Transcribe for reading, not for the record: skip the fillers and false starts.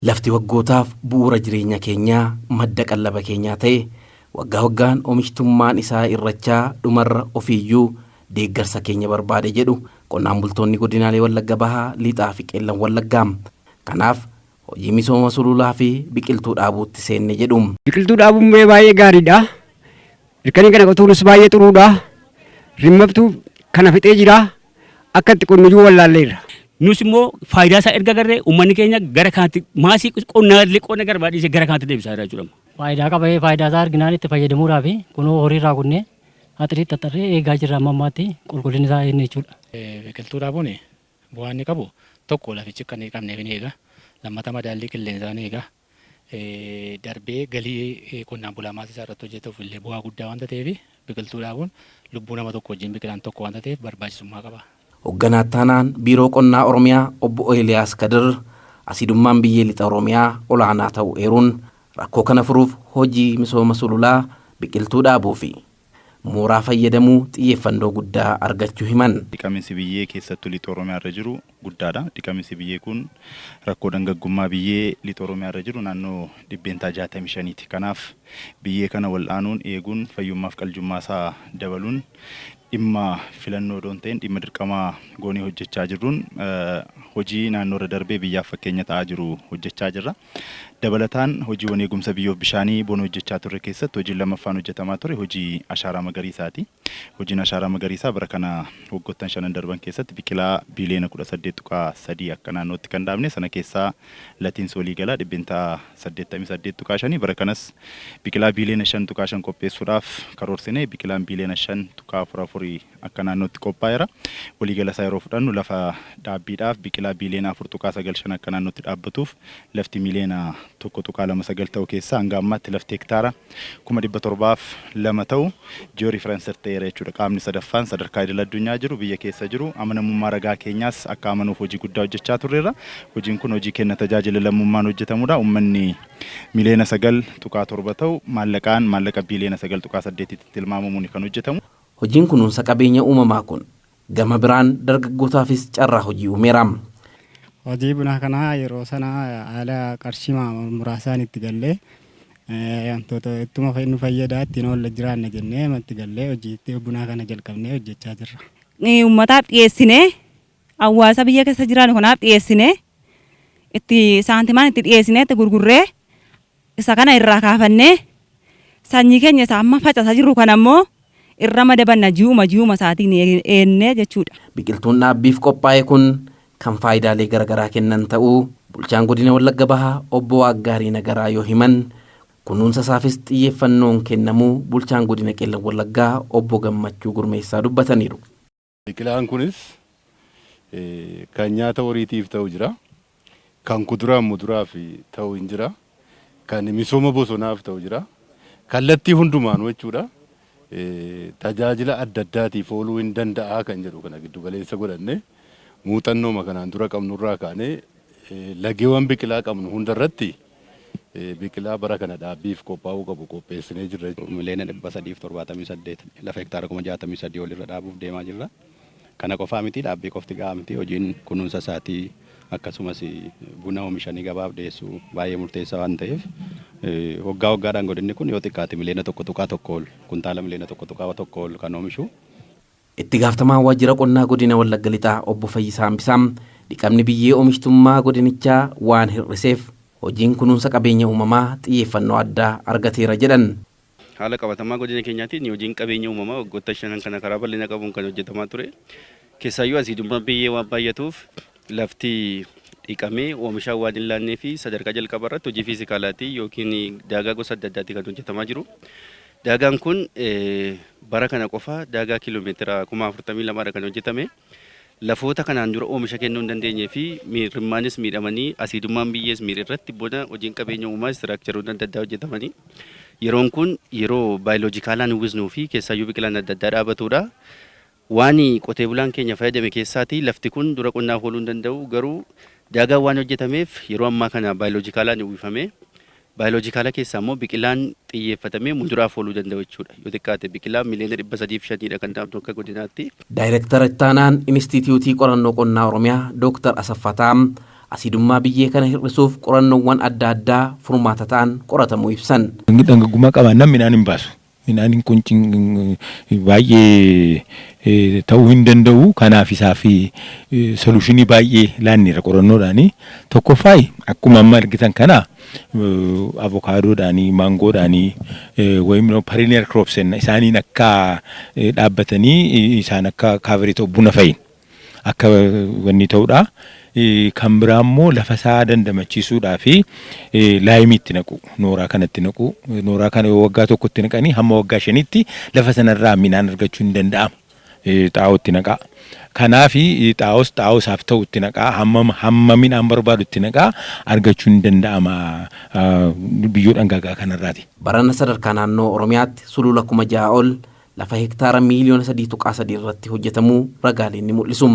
Lafti waggootaaf bu'uura jireenya keenyaa, madda qallaba keenyaa ta'e waggaa waggaan oomishtummaan isaa hir'achaa dhumarra ofiiyyuu deeggarsa keenya barbaade jedhu qonnaan bultoonni godinaalee Wallagga Bahaa, Lixaa fi Qeellam Wallaggaa. Kanaaf hojii misooma sululaa fi biqiltuu dhaabuutti seenne jedhu. Biqiltuu dhaabuun baay'ee gaariidha. Irkanii kana qotuunis baay'ee xuruudha. Rimmabtuu kana fixee jira. Akka itti qonnuyyuu wallaalleerra. Nus immoo faayidaa isaa erga agarree uummanni keenya gara kanatti maasii qonnaa illee qonna garbaa dhiisee gara kanatti deebisaa jira jechuudha. Faayidaa qaba, faayidaa isaa arginaan itti fayyadamuudhaaf kunoo horii irraa kunnee haxirii xaxxarree eegaa jirra, amma ammaatti qulqullinni isaa eegne jechuudha. Biqiltuu dhaabuun bu'aa inni qabu, tokko lafichi akka hin dhiqamneef ni eega. Lammata madaallii qilleensaa ni eega. Darbee galii qonnaan bulaa maasii isaa irratti hojjetuuf illee bu'aa guddaa waanta ta'eef, biqiltuu dhaabuun lubbuu nama tokko wajjin biqilaan tokko waanta ta'eef barbaachisummaa qaba. Hoogganaa Ittaanaan Biiroo Qonnaa Oromiyaa Obbo Eeliyaas Kadir asiidummaan biyyee lixa Oromiyaa olaanaa ta'uu eeruun, rakkoo kana furuuf hojii misooma sululaa, biqiltuu dhaabuu fi mooraa fayyadamuu xiyyeeffannoo guddaa argachuu himan. Dhiqaminsi biyyee keessattuu lixa Oromiyaa irra jiru guddaadha. Dhiqaminsi biyyee kun rakkoo dhangaggummaa biyyee lixa Oromiyaa irra jiru naannoo 65%ti. Kanaaf biyyee kana wal'aanuun, eeguun, fayyummaaf qaljummaa isaa dabaluun dhimma filannoo odoo hin ta'in dhimma dirqamaa goonee hojjechaa jirruun hojii naannoo irra darbee biyyaaf fakkeenya ta'aa jiru hojjechaa jirra. Dabalataan hojiiwwan eegumsa biyyoof bishaanii bona hojjechaa turre keessatti hojiin lammaffaan hojjetamaa ture hojii ashaaraa magariisaati. Hojiin ashaaraa magariisaa bara kana waggoottan shanan darban keessatti biqilaa biiliyoona 18.3 akka naannootti kan dhaabne, sana keessaa latiinsi waliigalaa 88.5%. Bara kanas biqilaa biiliyoona 5.5 qopheessuudhaaf karoorsine, biqilaan biiliyoona 5.44 akka naannootti qophaa'eera. Waliigala isaa yeroo fudhannu, lafa dhaabbiidhaaf biqilaa biiliyoona 4.95 akka naannootti dhaabbatuuf lafti miiliyoona 1.29 ta'u keessaa hanga ammaatti lafti hektaara 702,000 ta'u geo-referenced ta'eera jechuudha. Qaamni sadaffaan sadarkaa idil addunyaa jiru, biyya keessa jiru, amanamummaa ragaa keenyaas akka amanuuf hojii guddaa hojjechaa turreerra. Hojiin kun hojii kenna tajaajila lammummaan hojjetamudha. Uummanni miiliyoona 9.7 ta'u maallaqaan maallaqa biiliyoona 9.8tti tilmaamamuun kan hojjetamu. Hojiin kunuunsa qabeenya uumamaa kun gama biraan dargaggootaafis carraa hojii uumeera. Hojii bunaa kanaa yeroo sana haala qarshii muraasaan itti gallee, wantoota ittuma nu fayyadaa ittiin oolla jiraanna jennee itti gallee hojii bunaa kana jalqabnee hojjechaa jirra. Uummataaf dhiyeessinee, hawaasa biyya keessa jiran kanaaf dhiyeessinee, itti saantimaan itti dhiyeessinee, itti gurgurree, isa kana irraa kaafannee sanyii keenya isa amma facaasaa jirru kana immoo irra madabanna, ji'uma ji'uma isaatiin eennee jechuudha. Biqiltuun dhaabbiif qophaa'e kun kan faayidaalee garaagaraa kennan ta'uu bulchaan godina Wallagga Bahaa Obbo Waaggaarii Nagaraa yoo himan, kunuunsa isaafis xiyyeeffannoon kennamuu bulchaan godina Qeellam Wallaggaa Obbo Gammachuu Gurmeessaa dubbataniiru. Biqilaan kunis kan nyaata horiitiif ta'u jira. Kan kuduraaf muduraaf ta'u hin jira. Kan misooma bosonaaf ta'u jira. Kallattii hundumaanuu jechuudha. Tajaajila adda addaatiif ooluu hin danda'a kan jedhu kana giddu galeessa godhanne, muuxannooma kanaan dura qabnurraa kaanee lageewwan biqilaa qabnu hundarratti biqilaa bara kana dhaabbiif qophaa'uu qabu qopheessinee jirra. Miliyoona 378 lafa hektaara 63,000 ol irra dhaabuuf deemaa jirra. Kana qofaa miti, dhaabbii qofti gahaa miti, hojiin kunuunsa isaatii akkasumas buna oomishanii gabaaf dhiyeessuu baay'ee murteessaa waan ta'eef, waggaa waggaadhaan godinni kun yoo xiqqaate miliyoona 1.1 ol, kuntaala miliyoona 1.1 ol kan oomishu. Itti gaafatamaan waajjira qonnaa godina Wallagga Lixaa Obbo Fayyisaa Hambisaa dhiqamni biyyee oomishtummaa godinichaa waan hir'iseef hojiin kunuunsa qabeenya uumamaa xiyyeeffannoo addaa argateera jedhan. Haala qabatamaa godina keenyaatiin hojiin qabeenya uumamaa waggoota shanan kana karaa bal'ina qabuun kan hojjetamaa ture. Keessaayyuu asiidummaan biyyee waan baay'atuuf, lafti dhiqamee oomishaan waan hin laannee fi sadarkaa jalqabaa irratti hojii fiizikaalaatii yookiin daagaa gosa adda addaatii kan hojjetamaa jiru. Daagaan kun bara kana qofa daagaa kiiloomeetira 42,000dha kan hojjetame. Lafoota kanaan dura oomisha kennuu hin dandeenyee fi rimmaanis miidhamanii asiidummaan biyyees miidhe irratti bona hojiin qabeenya uumamaa istiraakcharoonni adda addaa hojjetamanii, yeroon kun yeroo baayoloojikaalaan uwwisnuu fi keessaayyuu biqilaan adda addaa dhaabatudha. Waan qotee bulaan keenya fayyadame keessaati, lafti kun dura qonnaaf ooluu hin danda'u, garuu daagaan waan hojjetameef yeroo ammaa kana baayoloojikaalaan uwwifame. Baayoloojikaala keessaa immoo biqilaan xiyyeeffatamee muduraaf ooluu danda'u jechuudha. Yoo xiqqaate biqilaa miliyoona 305dha kan dhaabnu akka godinaatti. Daayirektara Ittaanaan Inistiitiyuutii Qorannoo Qonnaa Oromiyaa Dooktar Asaffaa Taam Asiidummaa biyyee kana hir'isuuf qorannoowwan adda addaa furmaata ta'an qoratamuu ibsan. Dhangaggummaa qabaannaan midhaan hin baasu. Midhaan kun baay'ee ta'uu hin danda'u. Kanaaf isaaf solution baay'ee laanneera qorannoodhaani. Tokkoffaa, akkuma amma argitan kana avokaadoodhaanii, maangoodhaanii wayim perennial crops isaaniin akka dhaabbatanii isaan akka cover ta'u, buna fa'iin akka wanni ta'udha. Kan biraa immoo lafa isaa dandamachiisuudhaa fi lime itti naqu, nooraa kanatti naqu. Nooraa kana yoo waggaa tokkotti naqanii hamma waggaa 5tti lafa sanarraa midhaan argachuu hin danda'ama. Xaa'oo itti naqaa. Kanaafi xaa'oos xaa'oo isaaf ta'u itti naqaa, hamma hamma midhaan barbaadu itti naqaa, argachuu hin danda'ama biyyoo dhangaggaa kanarraati. Barana sadarkaa naannoo Oromiyaatti sulula 6,000 ol lafa hektaara miiliyoona 3.3 irratti hojjetamuu ragaaleen ni mul'isu.